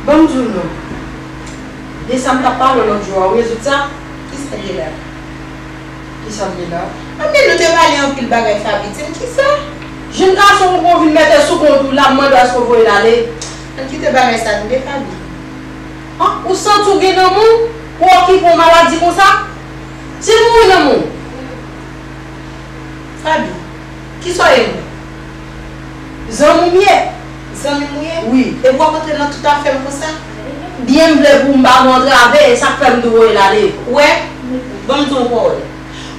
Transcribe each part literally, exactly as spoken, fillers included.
Ban m di w non. De sa m t ap pale w lòt jou a, ou rezoud sa? Kisa l ye la? Kisa m ye la? Anben, nou te pale anpil bagay, Faby. Di m kisa? Jenn gason, ou vin mete sou kont ou la, m mande w èske w voye l ale. Ann kite bagay sa tande, Faby. An, ou santi w gen nanm ou pou w okipe yon maladi konsa? Di m ou wi, nanm ou. Faby, kisa w ye menm? Zanmi m ye. Zanmi m ou ye? Wi. Epi w ap antre nan tout afè m konsa? Byen m vle pou m ba nou antrave, e sa k fè m tou voye l ale. Ou wè? Ban m di w yon pawòl.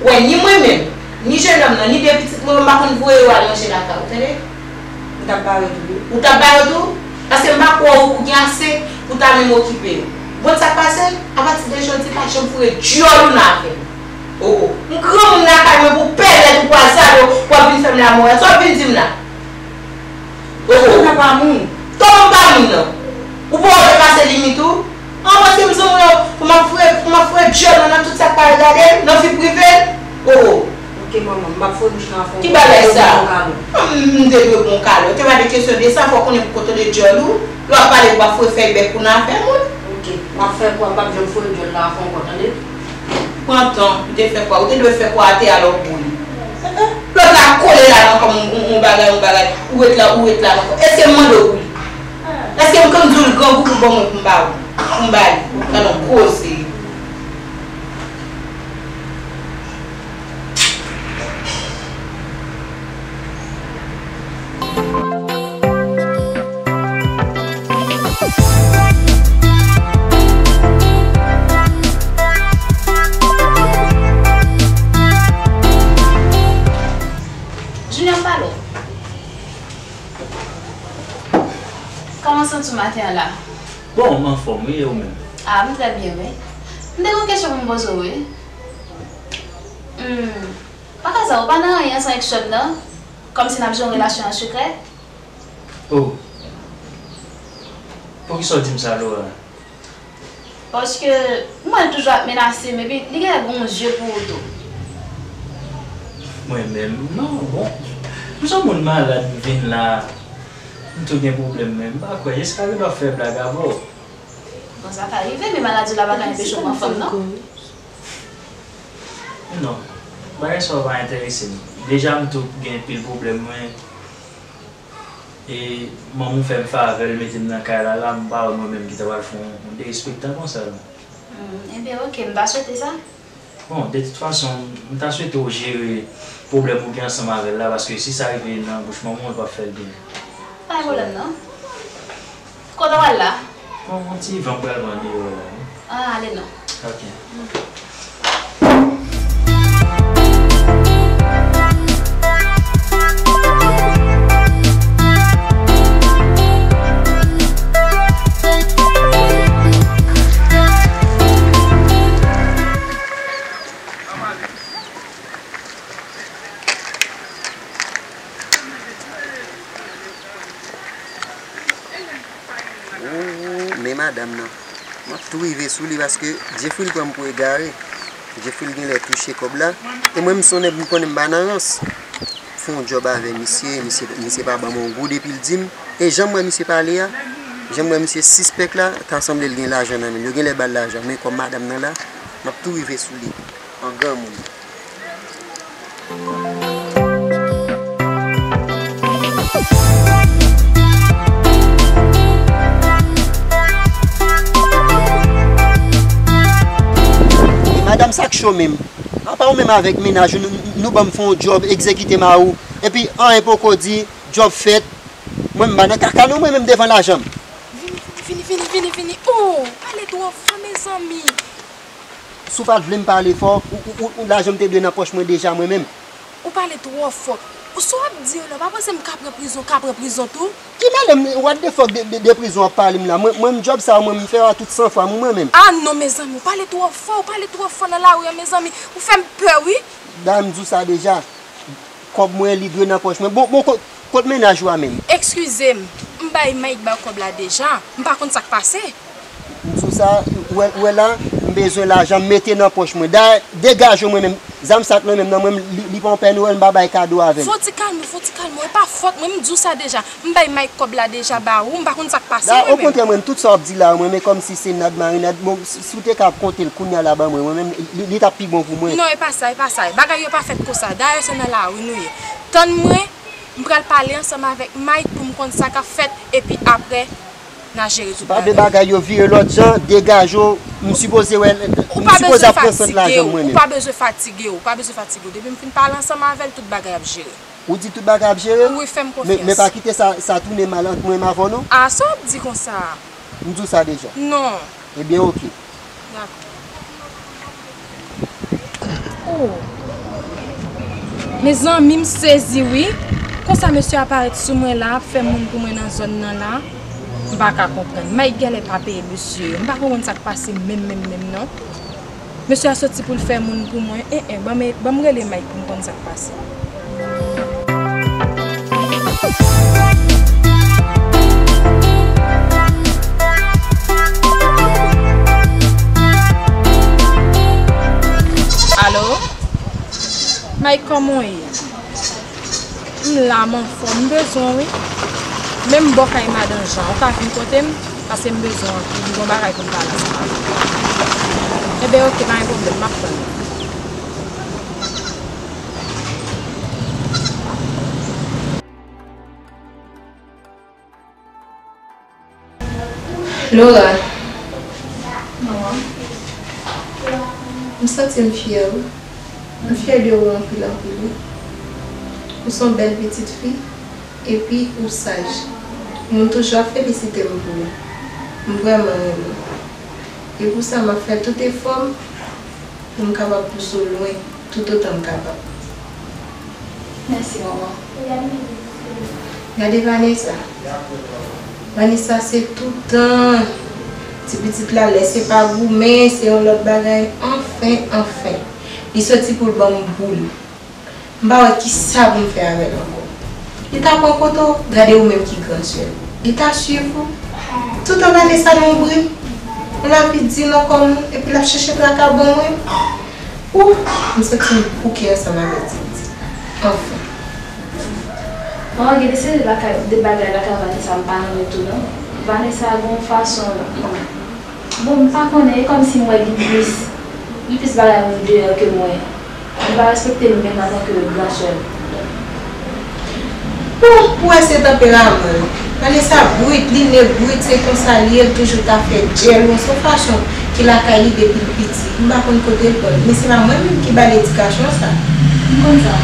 Ou wè, ni mwen menm, ni jennonm nan, ni de pitit mwen yo, m pa konn voye yo al manje lakay ou, tande? Ou t ap ba yo tou, wi. Ou t ap ba yo tou? Paske m pa kwè ou, ou gen ase pou ta menm okipe yo. Bon, sa k pase? Apati de jodi, pa janm foure dyòl ou nan afè m. Oh, oh. M granmoun lakay mwen pou pèlèt ou pral sal yo, w ap vin fè m lamorè. Sa w ap vin di m la? Oh, oh. Ou pa moun. Kòman m pa moun nan? Ou pa wè w depase limit ou? An, paske m zanmi w, pou m ap foure, pou m ap foure dyòl mwen nan tout sa k pa regade l, nan vi prive l? Oh, oh. Ok, manman, m p ap foure bouch nan afè w. Ki bagay sa? M te dwe ba w kado. M te dwe ba w kado. Te pa de kesyon de sa, fò w konnen pou kontwole dyòl ou. Lè w ap pale, w ap foure fèy bèk ou nan afè moun. Ok, m ap fè kwa, m p ap janm foure dyòl nan afè w ankò, tande? Pran tan, ou te fè kwa. Ou te dwe fè kwa a te alò pou li. Lòt la kole la nan kòm yon, yon, yon bagay, yon bagay. Ou ret la, ou ret la nan kò. Èske m mande w pou li? Èske m konn di w l grangou pou l ban mwen pou m ba ou? Pou m ba li. Gad yon koze. Junior, m pale w. Kòman w santi w maten an la? Bon, m anfòm, wi, e ou menm? Ah, m trè byen, wi. M te gen yon kesyon pou m poze w, wi. Hmm, pa kaza, ou pa nan anyen ansanm ak Sean nan? Kòmsi n ap jere yon relasyon an sekrè? Oh. Poukisa w di m sa, Laura? Paske m wè l toujou ap menase m, epi li genlè gen yon zye pou ou tou. Mwen menm? Non, bon. M se yon moun malad, m vin la, m tou gen pwoblèm, men m pa kwè. Jiskaske m ap fè blag avè w. Bon, sa ka rive, men maladi w la pa ka enpeche w pran fanm, non. Non. Bagay sa yo pa enterese m. Deja, m tou gen pil pwoblèm, mwen. E manman w fè m favè, l mete m nan kay la, la, m pa wè mwen menm ki ta pral fè yon, yon derespektan konsa, non. Hmm, ebyen, ok, m ta swete sa. Bon, de tout fason, m ta swete w jere pwoblèm ou gen ansanm avè l la, paske si sa rive nan bouch manman w, l p ap fè l byen. Pa gen pwoblèm, non. Kote w al la? Bon, yon ti van m pral pran deyò la, wi. Ah, ale non. Ok. Ooh, men madanm nan. M ap tou rive sou li paske Jeffrey pran m pou egare. Jeffrey genlè touche kòb la. E mwen m se yon nèg m konnen m pa nan rans. Fè yon djòb avè misye, misye, misye pa ban m yon goud epi l di m. E jan m wè misye pale a, jan m wè misye sispèk la, ta sanble l gen lajan nan men l. Yo genlè ba l lajan, men kòm madanm nan la, m ap tou rive sou li. An granmoun. E madanm sa k cho menm. Apa ou menm avèk mennaj ou, nou, nou ban m fè yon djòb, egzekite mari w. Epi anyen poko di, djòb fèt. Mwen m pa nan kaka non, mwen menm devan lajan m. Vini, vini, vini, vini, vini. Oh, pale twò fò, mezanmi. Si w pa t vle m pale fò, ou, ou, ou, ou lajan m te dwe nan pòch mwen deja mwen menm. Ou pale twò fò. Ou sa w ap di yo la, ou pa panse m ka pran prizon, ka pran prizon tou? Ki malè m, what the fuck de, de, de prizon w ap pale m la? Mwen, mwen m djòb sa yo, mwen m fè yo a tout sanfwa m, wi, mwen menm. Ah non, mezanmi, ou pale twò fò, ou pale twò fò nan lari a, mezanmi. Ou fè m pè, wi. Dayè m di w sa deja. Kòb mwen, li dwe nan pòch mwen. Bon, bon, kot, kot mennaj ou a menm? Eskize m, m bay Mike ba kòb la deja. M pa konn sa k pase. M sou sa, ou wè, ou wè la, m bezwen lajan, m mete nan pòch mwen. Dayè, degaje w mwen menm. Zam sa k nan men m nan, mwen menm, li, li pa yon Pè Nwèl, m pa bay kado avè l. Fò w ti kalme w, fò w ti kalme w. E pa fòt mwen, m di w sa deja. M bay Mike kòb la deja ba ou, m pa konn sa k pase mwen menm. Okontrè, mwen menm, tout sa w ap di la, mwen menm, kòmsi se Nad Marinad, bon, si, si w te ka konte l kounye a la ban mwen, mwen menm, li, li t ap pi bon pou mwen. Non, e pa sa, e pa sa. Bagay yo pa fèt konsa. Dayè, se nan lari nou ye. Tann mwen, m pral pale ansanm avèk Mike pou m konn sa k ap fèt, epi apre, n a jere tout bagay. Si w pa vle bagay yo vire lòt jan, degaje w, m sipoze wè, m sipoze ap pran sant lajan m mwen menm. Ou pa bezwen fatige w, ou pa bezwen fatige w. Depi m fin pale ansanm avè l, tout bagay ap jere. Ou di tout bagay ap jere? Wi, fè m konfyans. Men, men pa kite sa, sa tounen mal ant mwen menm avè w non. A, sa w ap di konsa a? M di w sa deja. Non. Ebyen, oke. Dakò. Oh. Mezanmi, m sezi wi. Konsa mesye a parèt sou mwen la, ap fè moun pou mwen nan zòn nan la. M pa ka konprann. Mike genlè pa peye mesye yo. M pa konprann sa k pase menm, menm, menm non. Mesye a soti pou l fè moun pou mwen. En, en, ban m, ban m rele Mike pou m konn sa k pase. Alo? Mike, kòman w ye? M la, m anfòm, m bezwen w wi. Men m bò kay madan Jan, ou ka vin kote m? Paske m bezwen w anpil, m gen yon bagay pou m pale ansanm avè w. Enben, oke, pa gen pwoblèm, m ap tann ou. Laura. Maman. M santi m fyè wi. M fyè de ou anpil, anpil wi. Ou se yon bèl pitit fi, epi ou saj. Moun toujou ap felisite m pou ou. M vrèman renmen w. E pou sa, m ap fè tout efò m pou m kapab pouse w lwen toutotan m kapab. Mèsi, manman. Gade Vanessa. Vanessa se toutan ti pitit la, lè se pa goumen, se yon lòt bagay. Anfen, anfen. Li soti pou l ban m boul. M pa wè kisa pou m fè avè l ankò. Li ta pran kote w, gade ou menm ki gran sè l. Li ta swiv ou. Toutan Vanessa lonbri. Ou la pi di non kòm ou, epi l ap chèche traka ban mwen. Ou, m santi m bouke ansanm avèk Didi. Anfen. Manman, gen de seri de bagay, de bagay lakay Vanessa m pa renmen tou non. Vanessa gen yon fason, bon, m pa konnen, e kòmsi m wè li plis, li plis bagay moun deyò ke mwen. Li pa respekte m menm antanke gran sè l. Bon, pou wè se tanperaman l. Vanessa brit, li ne brit, se konsa li ye, l toujou ta fè djèl, yon se fason ki lakay li depi l piti. M pa konn kote l pran l, men se pa mwen menm ki ba l edikasyon sa. M konn sa.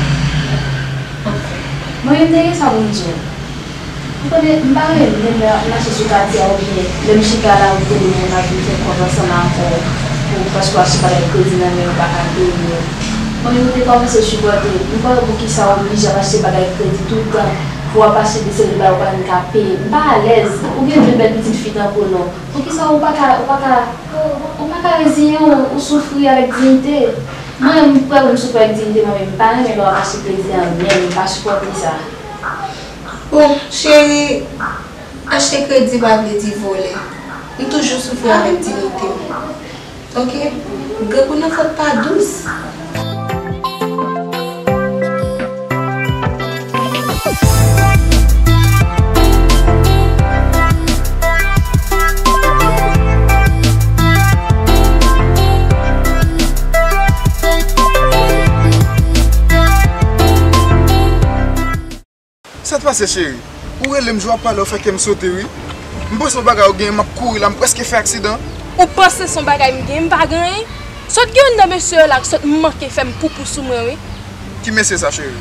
Anfen. Mwen menm, te gen sa pou m di w. Ou konnen, m pa renmen lè m mache sou katye a oubyen lè m chita lari kote moun ap vin fè kont ansanm avè w pou paske w ap sou bagay kredi nan men yo pa ka peye yo. Mwen menm, m te kòmanse sipòte, m pa wè poukisa w oblije ap achte bagay kredi tout tan pou w ap achte de seri de bagay ou pa menm ka peye. M pa alèz. Ou gen de bèl pitit fi tankou nou. Poukisa ou pa ka, ou pa ka, ou pa ka reziyen w, ou soufri avèk diyite? Mwen, m prè pou m soufri avèk diyite mwen menm. M pa renmen lè w ap achte kredi an, men m pa sipòte sa. Bon, cheri, achte kredi pa vle di vòlè. M toujou soufri avèk diyite m. Oke? Grangou nan fòt pa dous. Sa t pase, cheri? Ou rele m, jan w ap pale, w fè kè m sote, wi. M panse yon bagay ou genyen, m ap kouri la, m prèske fè aksidan. Ou panse se yon bagay m genyen, m pa gen anyen? Sot gen youn nan mesye yo la k sot manke fè m poupou sou mwen, wi. Ki mesye sa, cheri?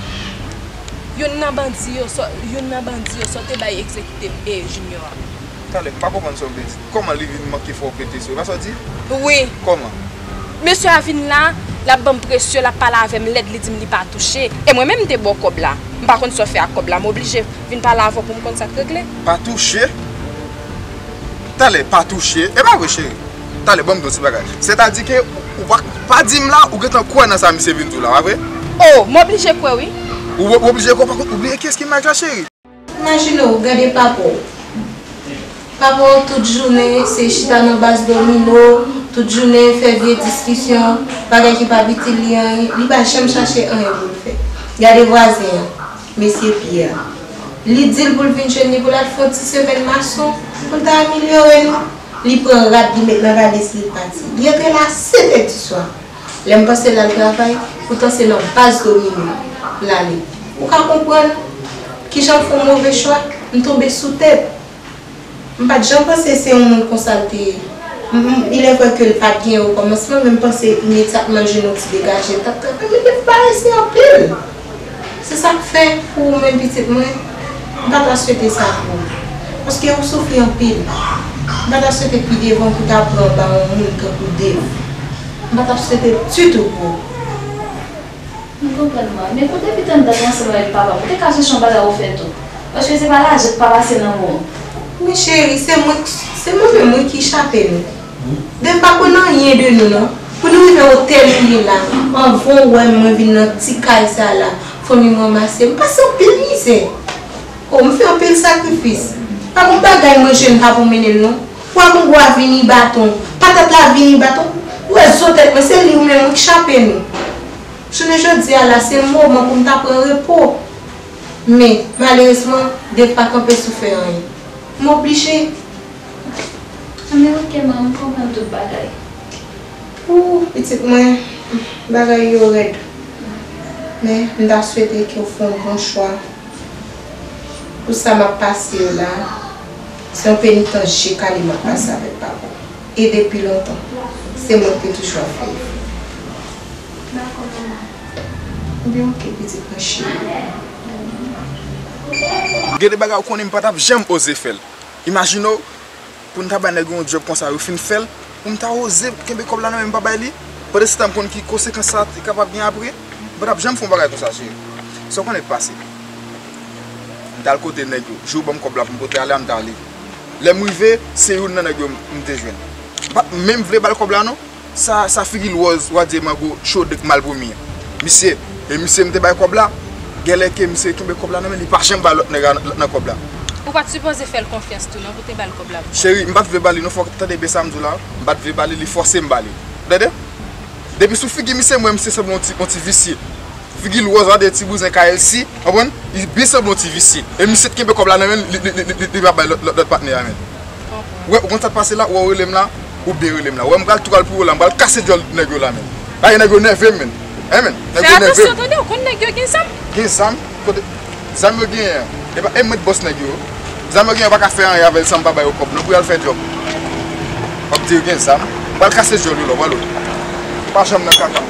Youn nan bandi yo sot, youn nan bandi yo sot te bay egzekite m e Junior a. Talè, m pa konprann sa w vle di. Kòman li vin manke fè w pete sou li? Pa sa w di? Wi. Kòman? Mesye a vin la, l ap ban m presyon, l ap pale avè m lèd, li di m li pa touche. E mwen menm, m te ba w kòb la. M pa konn sa w fè ak kòb la, m oblije vin pale avè w pou m konn sa k regle. Pa touche? Talè, pa touche? E pa vre, cheri. Talè, ban m di w ti bagay. Sètadi ke ou pa, pa di m la, ou gentan kwè nan sa misye vin di w la, pa vre? O, m oblije kwè, wi. Ou, ou oblije kwè, pa kont, ou bliye kiyès ki Mike la, cheri? Imajine w, gade papa w. Papa w tout jounen, se chita nan baz domino, Tout jounen fè vye diskisyon, bagay ki p ap itil li anyen, li pa janm chache anyen pou l fè. Gade vwazen an, mesye Pyè. Li di l pou l vin jwenn li pou l al fè yon ti semèn mason, pou l ta amelyore nou. Li pran rad, li met nan valiz li, l pati. Li antre la sèt è di swa. Lè m panse l al travay, poutan se nan baz domino l ale. Ou ka konprann kijan m fè yon move chwa, m tonbe sou tèt. M pa t janm panse se yon moun konsa l te ye. M, m, il est vrai ke l pa t genyen okòmansman, men m panse imedyatman l jwenn yon ti degaje, l t ap travay, men li parese anpil. Se sa k fè pou ou menm pitit mwen, m pa ta swete sa pou ou. Paske ou soufri anpil. M pa ta swete pi devan pou ta pran anba yon moun tankou Dave. M pa t ap swete ditou pou ou. M konprann, manmi. Men pou depi tan n t ansanm avèk papa m, ou te ka chèche yon bagay ou fè tou. Paske se pa lajan k pa pase nan men w. Men cheri, se mwen, se mwen menm wi ki chape nou. Dave pa konn anyen de nou non. Pou nou rive otè nou ye la, anvan w wè m, mwen vin nan ti kay sa la, fanmi m ranmase m, m pase anpil mizè. O, m fè anpil sakrifis. Pa gon bagay mwen jwenn pa pou mennen l non. Pwa gongo a vini baton, patat la vini baton. Ou wè zo tèt mwen, se li ou menm wi k chape nou. Jounen jodi a la, se moman pou m ta pran repo. Men, malerezman, Dave pa kanpe sou fè anyen. M oblije. Anben, oke, manmi, m konprann tout bagay. Ou, pitit mwen, bagay yo rèd. Men, m ta swete ke w fè yon bon chwa. Pou sa m ap pase yo la, se yon penitans je kale m ap pase avèk papa. E depi lontan, se mwen ki te toujou ap fè efò. Dakò, manman. Ebyen, oke, pitit mwen cheri. Gen de bagay ou konnen m pa t ap janm oze fè l. Imajine w, pou n ta bay nèg yo yon djòb konsa, yo fin fè l, pou m ta oze kenbe kòb la nan men m pa bay li? Pandan se tan m konn ki konsekans sa te kapab gen apre, m pa t ap janm fè yon bagay konsa, cheri. Sa w konnen k pase? M t al kote nèg yo, jou yo ban m kòb la pou m pote ale a, m t ale. Lè m rive, se youn nan nèg yo m, m te jwenn. M pa t menm vle ba l kòb la non. Sa, sa figi l wòz, w a di mango cho dèk mal pou mi an. Misye, e misye m te bay kòb la, genlè ke misye kenbe kòb la nan men, li pa janm bay lòt nèg la nan, nan kòb la. Ou pa t sipoze fè l konfyans tou non pou te ba l kòb la pou kòb. Cheri, m pa t vle ba li non, fò w tande byen sa m di w la, m pa t vle ba li, li fòse m ba li. Ou tande? Depi sou figi misye, m wè misye sanble yon ti, yon ti visye. Figi l wòz, w a di ti bouzen K L C, konprann? Li byen sanble yon ti visye. E misye t kenbe kòb la nan men l, li, li, li, li, li pa bay lòt, lòt, lòt patnè a men. Ou wè, ou konn sa k pase la, ou wè w rele m la, ou byen rele m la. Ou wè m pral tou pral pou yo la, m pral kase djòl nèg yo la men. Bagay nèg yo nève m men. Hein men, nèg yo nève m. Fè atansyon tande, ou konn nèg yo gen zam. Gen zam? Kote zam yo genyen an? E pa, e mwen t bòs nèg yo. Zam yo genyen an pa ka fè anyen avè l san m pa ba yo kòb non pou y al fè djòb. W ap di yo gen zam. M pral kase djòl yo la, w pral wè. Pa janm nan kaka.